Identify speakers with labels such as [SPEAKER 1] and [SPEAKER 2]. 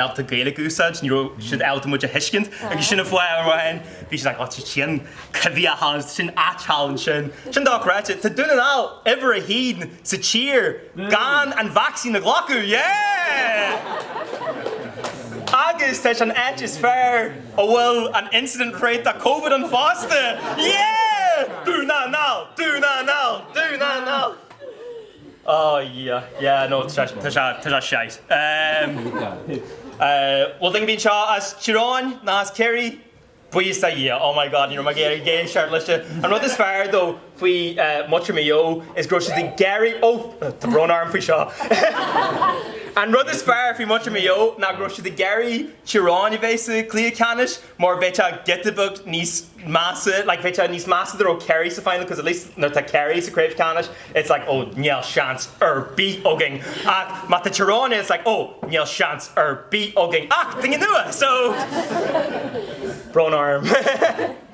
[SPEAKER 1] Ábalta Gaeilge a úsáid, ní raibh siad ábalta muid a thuiscint agus sin an fáth amháin bhí siad like, oh, tá sin coimhthíoch thall, sin ait thall ansin. Sin dochreidte. Tá Dún na nGall uimhir a haon sa tír gan an vacsaín a ghlacadh, yeah! Agus tá sé an áit is fearr a bhfuil an incident rate de Covid ann fosta, yeah! Dún na nGall! Dún na nGall! Dún na nGall! Oh yeah, yeah, no, tá sé, tá sé, tá sé shite. Bhfuil duine ar bith anseo as Tír Eoghain ná as Ciarraí? Buíochas do Dhia, oh my God, ní raibh mé ag iarraidh éisteacht leis. An rud is fearr though faoi muintir Mhaigh Eo is go raibh siad ag iarraidh, oh, tá brón orm faoi seo. An rud is fearr faoi muintir Mhaigh Eo ná go raibh siad ag iarraidh Tír Eoghain a bheith sa chluiche ceannais mar bheadh sé giota beag níos measa, like bheadh sé níos measa dá raibh Kerry sa final, cos at least nuair atá Kerry sa craobh ceannais it's like oh níl seans ar bith againn ach má tá Tír Eoghain it's like oh níl seans ar bith againn ach duine nua so brón orm.